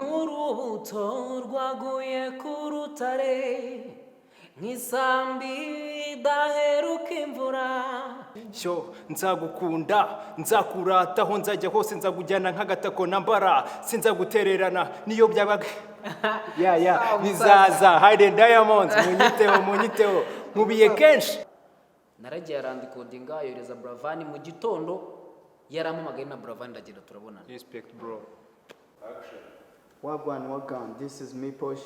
Nk'urubuto rwaguye ku rutare, nk'isambi idaheruka imvura. Yo, nzagukunda, nzakurata, aho nzajya hose nzakujyana nk'agatako nambara, sinzagutererana niyo byabaga ya bizaza. Hidden Diamonds, munyiteho, munyiteho, nkubiye kenshi. Naragiye, arandikodinga, yohereza Buravani. Mu gitondo yarampamagaye na Buravani, ndagenda turabonana. Respect, bro. Wagwan wagwan, this is me Posh,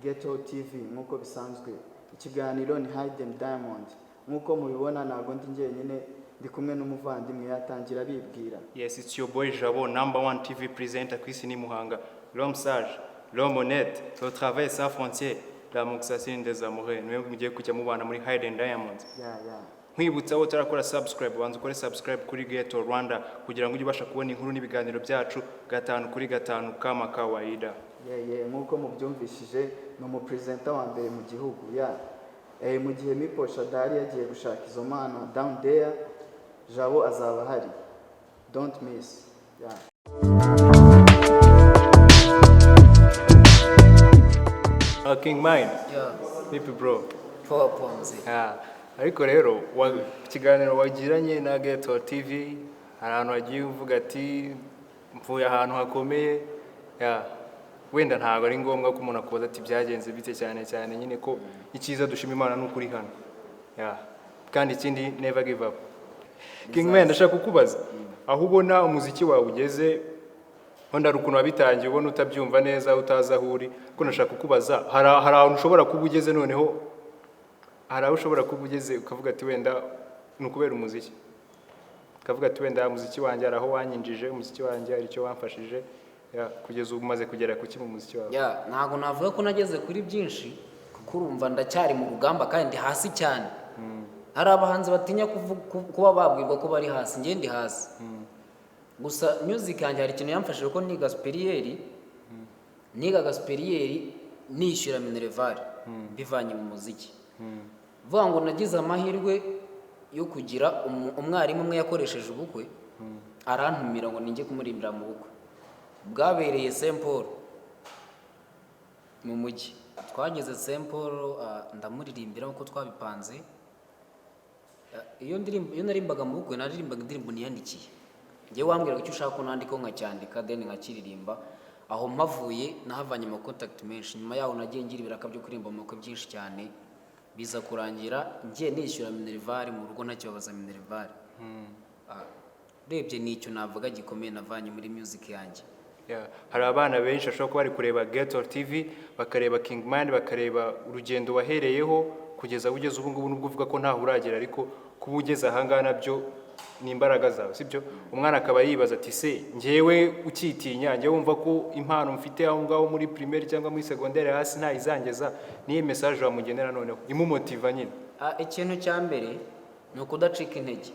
Ghetto TV. Nk'uko bisanzwe, ikiganiro ni Hidden Diamond. Nk'uko mubibona, ntabwo ndi njyenyine, ndi kumwe n'umuvandimwe, yatangira abibwira. Yes, it's your boy Jabo, number one TV presenter ku isi ni Muhanga. L'homme sage, l'homme honnête, le travail sans frontières, la moxasine des amoureux. Niwe mugiye kujya mubana muri Hidden Diamonds. Ya. Nkwibutsa aho utarakora subscribe, banza ukore subscribe kuri Ghetto Rwanda kugira ngo ujye ubasha kubona inkuru n'ibiganiro byacu gatanu kuri gatanu kama kawaida. Yeah, nk'uko mubyumvishije, ni umupresenter wa mbere mu gihugu ya mu gihe Miposh adahari yagiye gushaka izo mpano down there, Jabo azaba ahari. Don't miss, yeah. King Mind, Yeah. vipi bro? Poa poa, mzee. Ah, ariko rero ikiganiro wagiranye na Ghetto TV, hari ahantu wagiye uvuga ati mvuye ahantu hakomeye ya. Wenda ntabwo ari ngombwa ko umuntu akubaza ati byagenze bite, cyane cyane nyine ko icyiza dushima Imana ni ukuri hano ya. Kandi ikindi, never give up. King Man, ndashaka kukubaza aho ubona umuziki wawe ugeze. Wenda hari ukuntu wabitangiye ubona utabyumva neza, utazi aho uri, ariko ndashaka kukubaza, hari ahantu ushobora kuba ugeze noneho, hari aho ushobora kuba ugeze ukavuga ati wenda ni ukubera umuziki, ukavuga ati wenda umuziki wanjye hari aho wanyinjije, umuziki wanjye hari icyo wamfashije ya, kugeza ubu umaze kugera kuki mu muziki wawe? Ya, ntabwo navuga ko nageze kuri byinshi, kuko urumva ndacyari mu rugamba kandi ndi hasi cyane. Hari abahanzi batinya kuba babwirwa ko bari hasi, njye ndi hasi. Gusa music yanjye hari ikintu yamfashije, kuko niga supérieur, nigaga supérieur nishyura minerval mbivanye mu muziki. Vuga ngo nagize amahirwe yo kugira umwarimu umwe yakoresheje ubukwe, arantumira ngo ninjye kumuririmbira mu bukwe bwabereye Saint Paul mu mujyi. Twageze Saint Paul, ndamuririmbira nk'uko twabipanze. Iyo ndirimbo, iyo narimbaga mu bukwe, naririmbaga indirimbo niyandikiye njyewe. Wambwiraga icyo ushaka ko nandikaho nkacyandika, then nkakiririmba. Aho mpavuye nahavanye ama contact menshi. Nyuma yaho nagiye ngira ibiraka byo kuririmba mu makwe byinshi cyane, biza kurangira ngiye nishyura minerval mu rugo, ntakibabaza minerval. Urebye ni icyo navuga gikomeye navanye muri music yanjye. Yeah. Hari abana benshi bashobora kuba bari kureba Ghetto TV, bakareba King Man, bakareba urugendo wahereyeho kugeza aho ugeze ubu ngubu. Nubwo uvuga ko ntaho uragera, ariko kuba ugeze aha ngaha nabyo ni imbaraga zawe, sibyo? Umwana akaba yibaza ati se njyewe ukitinya, njyewe wumva ko impano mfite aho ngaho muri primaire cyangwa muri secondaire hasi ntayizangeza, niyo message wamugenera noneho imumotiva nyine? Ikintu cya mbere ni ukudacika intege.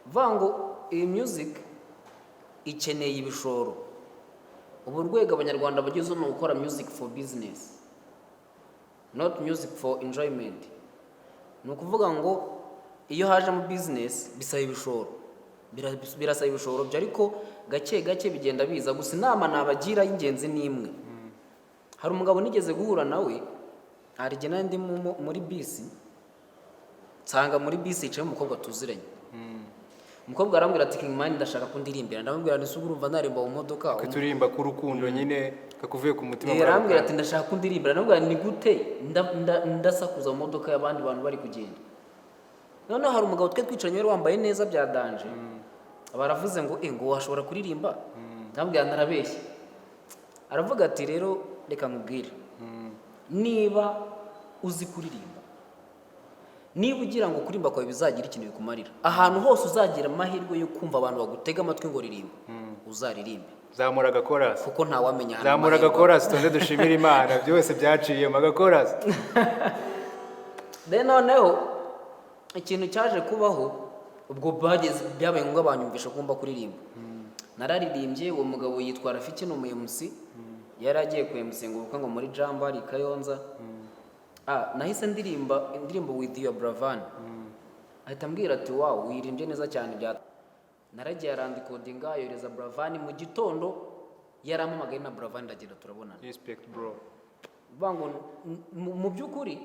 Vuga ngo iyi music ikeneye ibishoro. Ubu urwego Abanyarwanda bagezeho ni ugukora music for business, not music for enjoyment. Ni ukuvuga ngo iyo hajemo business bisaba ibishoro. Birasaba ibishoro byo, ariko gake gake bigenda biza. Gusa inama nabagira y'ingenzi ni imwe. Hari umugabo nigeze guhura nawe, hari igihe nari ndi muri bisi, nsanga muri bisi hicayemo umukobwa tuziranye. Umukobwa arambwira ati: "King Man, ndashaka ko ndirimbira." Ndamubwira nti: "Ubwo urumva narimba mu modoka?" Turirimba k'urukundo nyine kakuvuye ku mutima. Eh, Muri ako arambwira kanya. ati: "Ndashaka ko ndirimbira." Ndamubwira: "Ni gute ndasakuza mu modoka y'abandi bantu bari kugenda?" Noneho hari umugabo twe twicaranye wari wambaye neza bya danger, baravuze ngo ngo washobora kuririmba. Ndamubwira: "Narabeshye." Aravuga ati: "Rero reka nkubwire, niba uzi kuririmba, niba ugira ngo kuririmba kwawe bizagira ikintu bikumarira, ahantu hose uzagira amahirwe yo kumva abantu bagutega amatwi ngo ririmba, uzaririmbe." Zamura agakorasi. Kuko ntawamenya ahantu Zamura amahirwe. Agakorasi tonze dushimire Imana, byose byaciyemo agakorasi. Then noneho ikintu cyaje kubaho, ubwo bageze byabaye ngombwa banyumvisha ko ngomba kuririmba. Nararirimbye. Uwo mugabo yitwa Rafiki, ni umu MC, yari agiye ku MC ngo ubukwe ngo muri Jambo hari i Kayonza. Nahise ndirimba indirimbo "With You" ya Buravan, ahita ambwira ati: "Wow, wiririmbye neza cyane." Bya naragiye arandikodinga, yohereza Buravan. Mu gitondo yarampamagaye na Buravan, ndagenda turabonana. Respect, bro. Bivuga ngo mu by'ukuri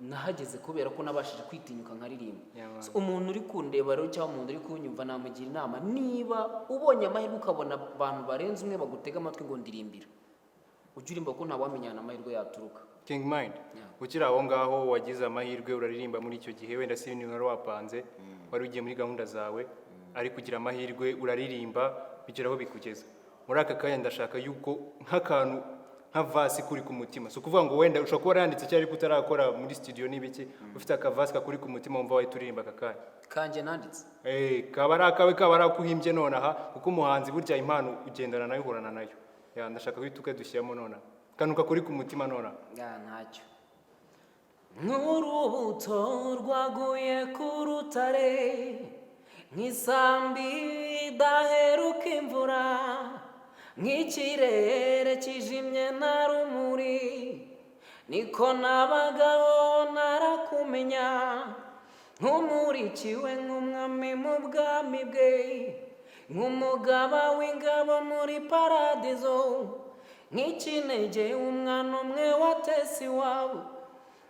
nahageze kubera ko nabashije kwitinyuka nkaririmba. Yeah, man. So, umuntu uri kundeba rero cyangwa umuntu uri kunyumva, namugira inama: niba ubonye amahirwe ukabona abantu barenze umwe bagutega amatwi ngo ndirimbira, ujye uririmba, ko ntawamenya ahantu amahirwe yaturuka. King Mind, Yeah. ukiri aho ngaho wagize amahirwe uraririmba muri icyo gihe, wenda si ibintu wari wapanze, wari ugiye muri gahunda zawe, ariko ugira amahirwe uraririmba, bigera aho bikugeza. Muri aka kanya ndashaka yuko nk'akantu nka verse kuri ku mutima, si ukuvuga ngo wenda ushobora kuba waranditse cyangwa ariko utarakora muri studio n'ibiki, ufite akaverse kakuri ku mutima wumva wahita uririmba aka kanya. Kanjye nanditse? Kaba ari akawe, kaba ari ako uhimbye nonaha, kuko umuhanzi burya impano ugendana nayo, uhorana nayo. Yeah, ndashaka guhita ukadushyiramo nonaha, akantu kakuri ku mutima nonaha. Yeah, ntacyo. Nk'urubuto rwaguye ku rutare, nk'isambi idaheruka imvura, nk'ikirere kijimye nta rumuri, niko nabagaho narakumenya, nk'umurikiwe nk'umwami mu bwami bwe, nk'umugaba w'ingabo muri paradizo, nk'ikinege umwana umwe watese iwabo,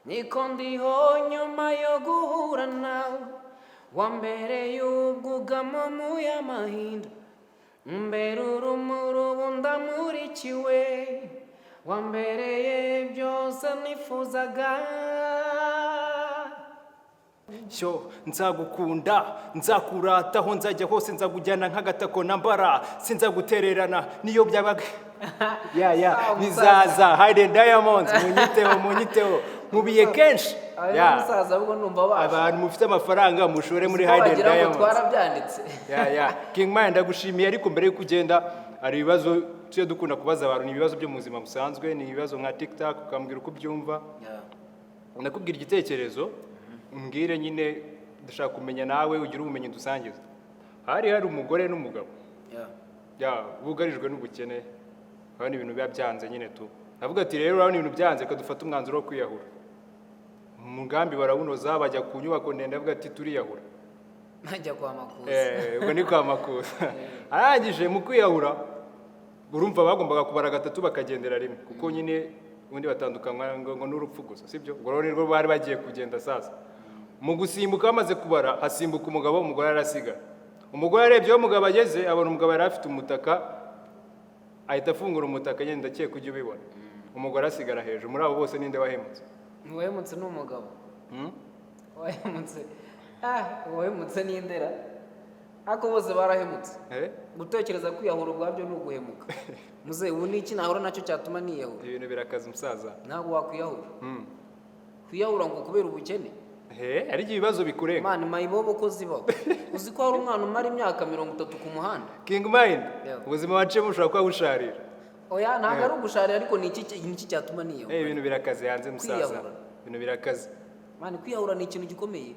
niko ndiho nyuma yo guhura nawe. Wambere y'ubwugamo mu y'amahinda, mbere urumuri ubu ndamurikiwe, wambereye byose nifuzaga. Cyo nzagukunda, nzakurata, aho nzajya hose nzakujyana nk'agatako nambara, sinzagutererana niyo byabaga ya Ah, bizaza. Hidden Diamonds, munyiteho, munyiteho, mubiye kenshi. Ayo musaza, ahubwo numva basha. Abantu mufite amafaranga mushore muri Siko Hidden wagira ngo Diamonds. Twarabyanditse. Yeah. King Mind, ndagushimiye, ariko mbere yuko ugenda hari ibibazo tujya dukunda kubaza abantu. Ni ibibazo byo mu buzima busanzwe, ni ibibazo nka TikTok, ukambwira uko ubyumva. Ndakubwira igitekerezo, umbwire nyine, ndashaka kumenya nawe ugire ubumenyi dusangiza. Hari umugore n'umugabo ya bugarijwe n'ubukene, urabona ibintu biba byanze nyine tu. Avuga ati: "Rero urabona ibintu byanze, reka dufate umwanzuro wo kwiyahura." Umugambi barawunoza, bajya ku nyubako ndende, avuga ati: "Turiyahura." Najya kwa Makuza. Ubwo ni kwa Makuza. Arangije mu kwiyahura, urumva bagombaga kubara gatatu bakagendera rimwe, kuko nyine ubundi batandukanywa ngo n'urupfu gusa, sibyo? Ubwo rero nirwo bari bagiye kugenda. Sasa mu gusimbuka, bamaze kubara, hasimbuka umugabo, umugore arasigara. Umugore arebye aho umugabo ageze, abona umugabo yari afite umutaka, ahita afungura umutaka nyine, ndakeka ujya ubibona. Umugore asigara hejuru. Muri abo bose ninde wahemutse? Uwahemutse ni umugabo. Hmm? Uwahemutse, uwahemutse ni indera, ariko bose barahemutse. Eh? Gutekereza kwiyahura ubwabyo ni uguhemuka. Muzehe, ubu ni iki nahura nacyo cyatuma niyahura? Ibintu birakaza, umusaza. Ntabwo wakwiyahura. Kwiyahura ngo kubera ubukene? He, hari igihe ibibazo bikurenga. Mani, mayibobo ko zibaho. Uzi ko hari umwana umara imyaka 30 ku muhanda? King Mind, Yeah. ubuzima waciyemo bushobora kuba busharira. Oya, ntabwo ari ugusharira, ariko ni iki cyatuma niyahura? Ibintu birakaze hanze, musaza. Kwiyahura. Ibintu birakaze. Mani, kwiyahura ni ikintu gikomeye.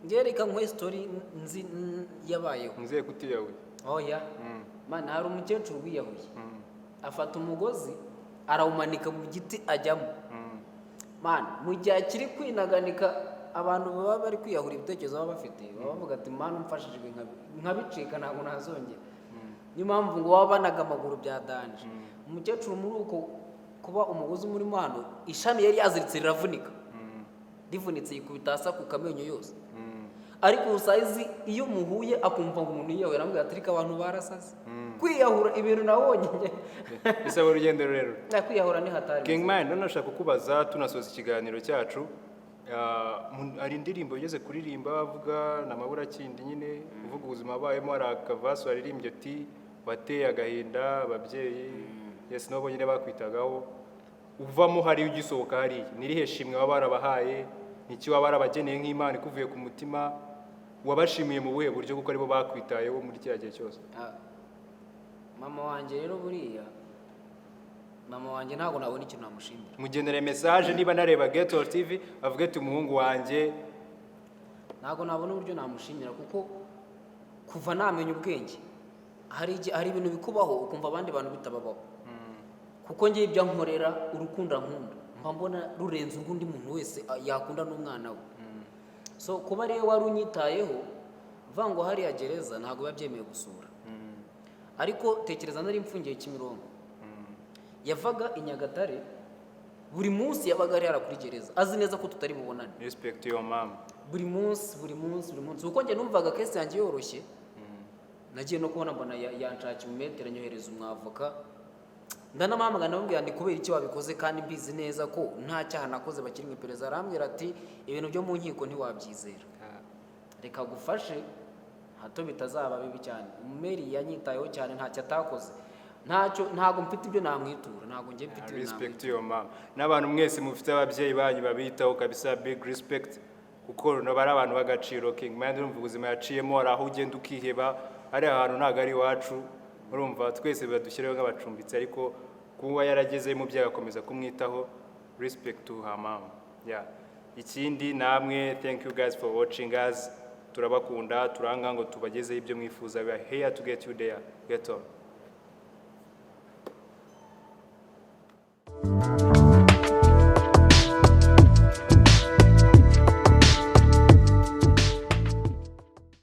Njyewe reka nkuhe story nzi yabayeho. Nzeye kutiyahuye. Oya mani, hari umukecuru wiyahuye, afata umugozi arawumanika mu giti ajyamo. Mani, mu gihe akiri kwinaganika, abantu baba bari kwiyahura, ibitekerezo baba bafite, baba bavuga ati: "Mani, umfashijwe nkabicika ntabwo nazongera." Niyo mpamvu ngo baba banaga amaguru bya danger. Umukecuru muri uko kuba umugozi umurimo hano, ishami yari yaziritse riravunika. Rivunitse yikubita hasi akuka amenyo yose. Ariko ubu sayizi iyo muhuye akumva ngo umuntu yiyahuye, aramubwira ati: "Ariko abantu barasaze kwiyahura, ibintu nabonye njye." Bisaba urugendo rurerure. Na kwiyahura ni hatari. King Mind, none nashaka kukubaza tunasoza ikiganiro cyacu. Hari indirimbo ugeze kuririmba bavuga ni amaburakindi nyine, uvuga ubuzima wabayemo. Hari akaverse waririmbye uti wateye agahinda ababyeyi, yes, nabo nyine bakwitagaho. Uvamo hariya, ugisohoka hariya, ni irihe shimwe waba warabahaye? Ni iki waba warabageneye nk'Imana ikuvuye ku mutima? Wabashimiye mu buhe buryo, kuko aribo bakwitayeho muri kiriya gihe cyose? Mama wanjye rero, buriya mama wanjye ntabwo nabona ikintu namushimira. Mugenere message niba nareba Ghetto TV, avuge ati: "Umuhungu wanjye." Ntabwo nabona uburyo namushimira, kuko kuva namenya ubwenge hari igihe, hari ibintu bikubaho ukumva abandi bantu bitababaho, kuko ngewe ibyo ankorera, urukundo ankunda, Mba mbona rurenze urw'undi muntu wese yakunda n'umwana we. So kuba ariwe wari unyitayeho, uvuga ngo hariya gereza ntabwo biba byemewe gusura, ariko tekereza nari mfungiye Kimironko, yavaga i Nyagatare buri munsi, yabaga ari hariya kuri gereza azi neza ko tutari bubonane. Respect to your mom. Buri munsi, buri munsi, buri munsi, kuko njye numvaga case yanjye yoroshye. Nagiye no kubona mbona yanshakiye umumetero, anyohereza umwavoka. Ndanamuhamagara, ndamubwira ndi kubera iki wabikoze kandi mbizi neza ko nta cyaha nakoze, bakiri mu iperereza? Arambwira ati: "Ibintu byo mu nkiko ntiwabyizera, reka gufashe hato bitazaba bibi cyane." Umumeri yanyitayeho cyane, ntacyo atakoze, ntacyo. Ntabwo mfite ibyo namwitura, ntabwo njye mfite ibyo Respect to namwitura. your mom. N'abantu mwese mufite ababyeyi banyu babitaho kabisa, big respect, kuko nabo ari abantu b'agaciro. King Mind, urumva ubuzima yaciyemo, hari aho ugenda ukiheba. Hari ahantu ntabwo ari iwacu, urumva twese badushyiraho nk'abacumbitsi, ariko kuba yaragezeyo umubyeyi agakomeza kumwitaho, respect to her mom. Yeah, ikindi namwe, thank you guys for watching us. Turabakunda, turanga ngo tubagezeho ibyo mwifuza. We are here to get you there. Get on.